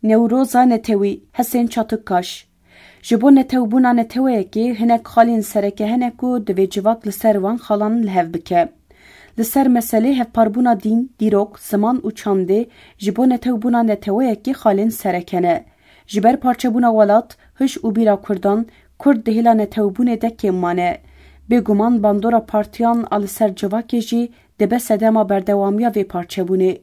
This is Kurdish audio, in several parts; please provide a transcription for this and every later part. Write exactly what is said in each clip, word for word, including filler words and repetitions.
Newroza netewî, Hesên Çatikkaş. Ji bo netewbûna neteweyekê hinek xalên sereke hene ku divê civak li ser wan xalan li hev bike. Li ser meselê hevparbûna dîn, dîrok, ziman û çandê ji bo netewbûna neteweyekê xalên sereke ne. Ji ber parçebûna welat, hiş û bîra Kurdan, Kurd di hêla netewbûnê de kêm mane. Bêguman bandora partiyan a li ser civakê jî dibe sedema berdewamiya vê parçebûnê.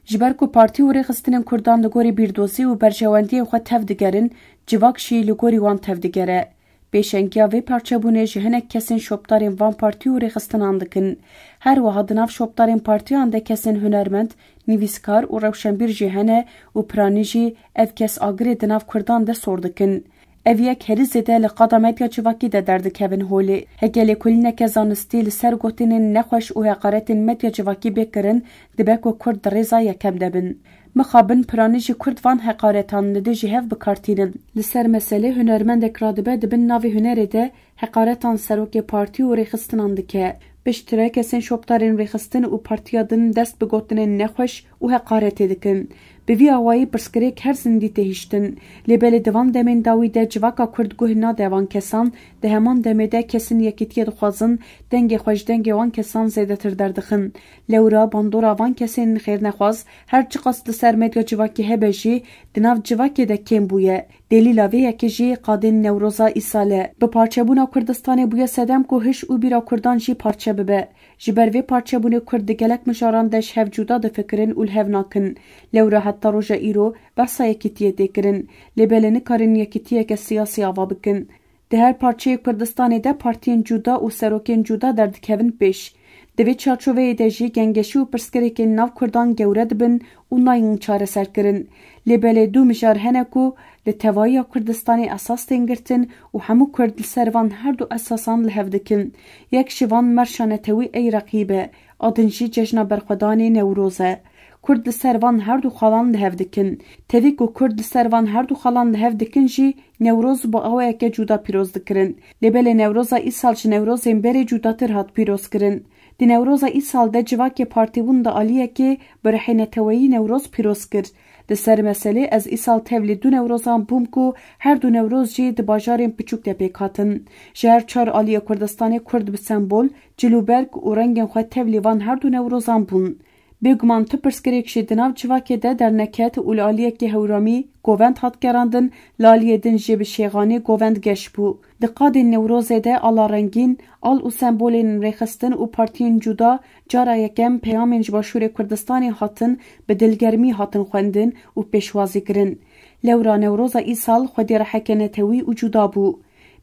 Ji ber ku partî û rêxistinên Kurdan li gorî bîrdozî û berjewendiyên xwe tev digerin, civak jî li gorî wan tev digere. Pêşengiya vê parçebûnê ji hinek kesên şopdarên van partî û rêxistinan dikin. Her wiha di nav şopdarên partiyan de kesên hunermend, nivîskar û rewşenbîr jî hene û piranî jî ev kes agirê di nav Kurdan de sor dikin. Ev yek herî zêde li qada medya civakî de derdikevin holê. Heke lêkolîneke zanistî li ser gotinên nexweş û heqaretên medya civakî bê kirin, dibe ku Kurd di rêza yekem de bin. Mixabin piranî jî Kurd van heqaretan li dijî hev bi kar tînin. Li ser meselê hunermendek radibe di bin navê hunerê de heqaretan serokê partî û rêxistinan dike. Piştre kesên şopdarên rêxistin û partiya din dest bi gotinên nexweş û heqaretê dikin. Bi vî awayî pirsgirêk her zindî tê hiştin. Lê belê di van demên dawî de civaka Kurd guh nade van kesan, di heman demê de kesên yekîtiyê dixwazin dengê xwe ji dengê wan kesan zêdetir derdixin. Lewra bandora van kesên xêrnexwaz her çiqas li ser medya civakî hebe jî di nav civakê de kêm bûye. Delîla vê yekê jî qadên Newroza îsal e. Bi parçebûna Kurdistanê bûye sedem ku hiş û bîra Kurdan jî parçe bibe. Ji ber vê parçebûnê Kurd di gelek mijaran de ji hev cuda difikirin û li hev nakin. Lewra heta roja îro behsa yekîtiyê tê kirin. Lê belê nikarin yekîtiyeke siyasî ava bikin. Di her parçeyê Kurdistanê de partiyên cuda û serokên cuda derdikevin pêş. Di vê çarçoveyê de jî gengeşî û pirsgirêkên nav Kurdan gewre dibin û nayên çareserkirin. Lê belê du mijar hene ku li tevahiya Kurdistanê esas tên girtin û hemû Kurd li ser van her du esasan li hev dikin. Yek ji van merşa netewî ey reqîb e, a din jî cejna berxwedanê Newroz e. Kurd li ser van her du xalan li hev dikin. Tevî ku Kurd li ser van her du xalan li hev dikin jî, Newroz bi awayeke cuda pîroz dikirin. Lê belê Newroza îsal ji Newrozên berê cudatir hat pîrozkirin. Di Newroza îsal de civakê partîbûn di aliyekê bi rihê neteweyî Newroz pîroz kir. Li ser meselê ez îsal tevlî du Newrozan bûm ku her du Newroz jî di bajarên piçûk de pêk hatin. Ji her çar aliyê Kurdistanê Kurd bi sembol, cilûberg û rengên xwe tevlî van her du Newrozan bûn. Bêguman tu pirsgirêk jî di nav civakê de derneket û li aliyekî hewramî govend hat gerandin, li aliyê din jî bi şêxanê govend geş bû. Di qadên Newrozê de ala rengîn, al û sembolên rêxistin û partiyên cuda cara yekem peyamên ji Başûrê Kurdistanê hatin bi dilgermî hatin xwendin û pêşwazî kirin. Lewra Newroza îsal xwedî riheke netewî û cuda bû.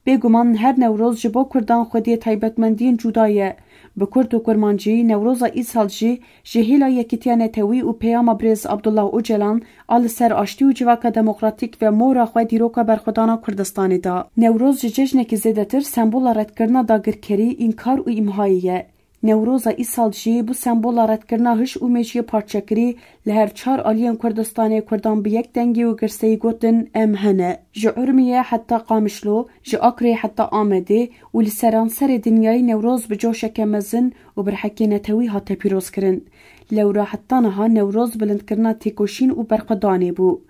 Bêguman her Newroz ji bo Kurdan xwediyê taybetmendiyên cuda ye. Bi Kurd û Kurmancî, Newroza îsal jî ji hêla yekîtiya netewî û peyama birêz Abdullah Ocalan a li ser aştî û civaka demokratîk ve mora xwe dîroka berxwedana Kurdistanê da. Newroz ji cejnekî zêdetir sembola redkirina dagirkerî, înkar û îmhayê ye. Newroza îsal jî bû sembola redkirina hiş û mêjiyê parçekirî, li her çar aliyên Kurdistanê Kurdan bi yek dengî û girseyî gotin, "Em hene." Ji Urmiyê heta Qamişlo, ji Akrê heta Amedê û li seranserê dinyayê Newroz bi coşeke mezin û bi rihekê netewî hate pîrozkirin. Lewra heta niha Newroz bilindkirina têkoşîn û berxwedanê bû.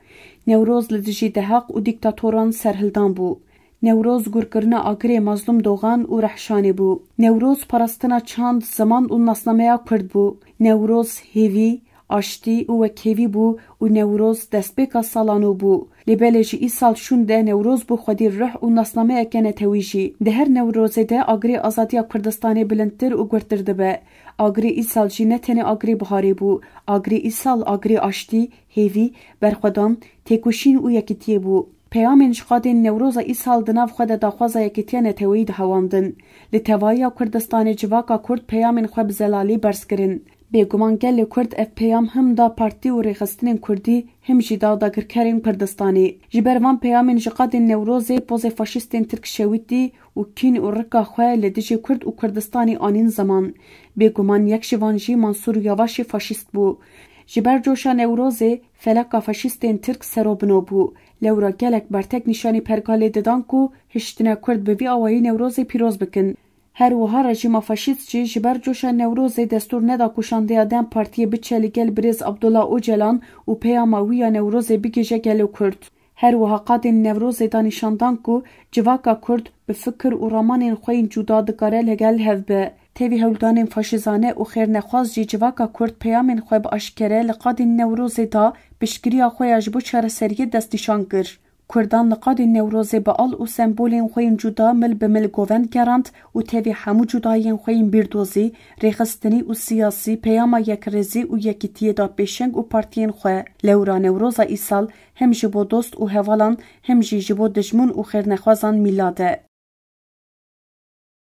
Newroz li dijî dehaq û dîktatoran serhildan bû. Newroz gurkirina agirê Mazlûm Dogan û Rehşanê bû. Newroz parastina çand, ziman û nasnameya Kurd bû. Newroz hêvî, aştî û wekhêvî bû û Newroz destpêka salano bû. Lê belê ji îsal şûn de Newroz bû xwedî ruh û nasnameyeke netewî jî. Di her Newrozê de agirê azadiya Kurdistanê bilindtir û gurttir dibe. Agirê îsal jî ne tenê agirê biharê bû. Agirê îsal agirê aştî, hêvî, berxwedan, têkoşîn û yekîtiyê bû. Peyamên ji qadên Newroza îsal di nav xwe de daxwaza yekîtiya neteweyî dihewandin. Li tevahiya Kurdistanê civaka Kurd peyamên xwe bi zelalî berz kirin. Bêguman gelê Kurd ev peyam him da partî û rêxistinên Kurdî, him jî da dagirkerên Kurdistanê. Ji ber van peyamên ji qadên Newrozê pozê faşîstên Tirk şewitî û kîn û rika xwe li dijî Kurd û Kurdistanê anîn ziman. Bêguman yek ji van jî Mansûr Yavaşê faşîst bû. Ji ber coşa Newrozê, felaka faşîstên Tirk serobino bû. Lewra gelek bertek nîşanî pergalê didan ku hiştine Kurd bi vî awayî Newrozê pîroz bikin. Her wiha rejîma faşîst jî ji ber coşa Newrozê destûr neda ku şandeya DEM Partiyê biçe li gel birêz Abdullah Ocalan û peyama wî ya Newrozê bigihîje gelo Kurd. Her wiha qadên Newrozê da nîşandan ku civaka Kurd bi fikir û ramanên xwe yên cuda dikare li gel hev be. Tevî hewldanên faşîzane û xêrnexwaz jî civaka Kurd peyamên xwe bi aşkere li qadên Newrozê da piştgiriya xwe ya ji bo çareseriyê destnîşan kir. Kurdan li qadên Newrozê bi al û sembolên xwe yên cuda mil bi mil govend gerand û tevî hemû cudayiyên xwe yên bîrdozî, rêxistinî û siyasî peyama yekrêzî û yekîtiyê da pêşeng û partiyên xwe. Lewra Newroza îsal hem ji bo dost û hevalan hem jî ji bo dijmin û xêrnexwazan mîla de.